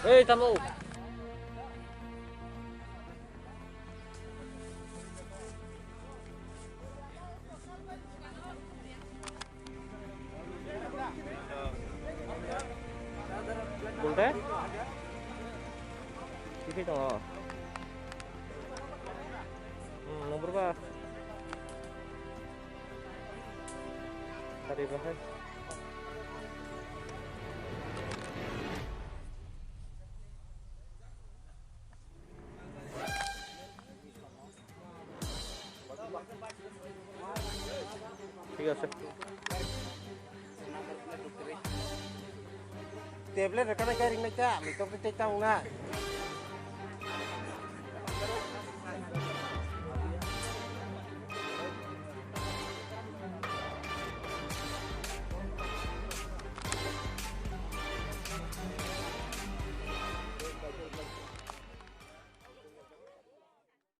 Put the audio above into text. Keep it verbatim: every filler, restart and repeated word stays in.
Ei, tamo. Bunte? Kiphilwi tongo. Hmm, nomor ba. Tari bahai. Thik ase. Tablet rwkha na gairing nai ta, mitok tei ta wngna.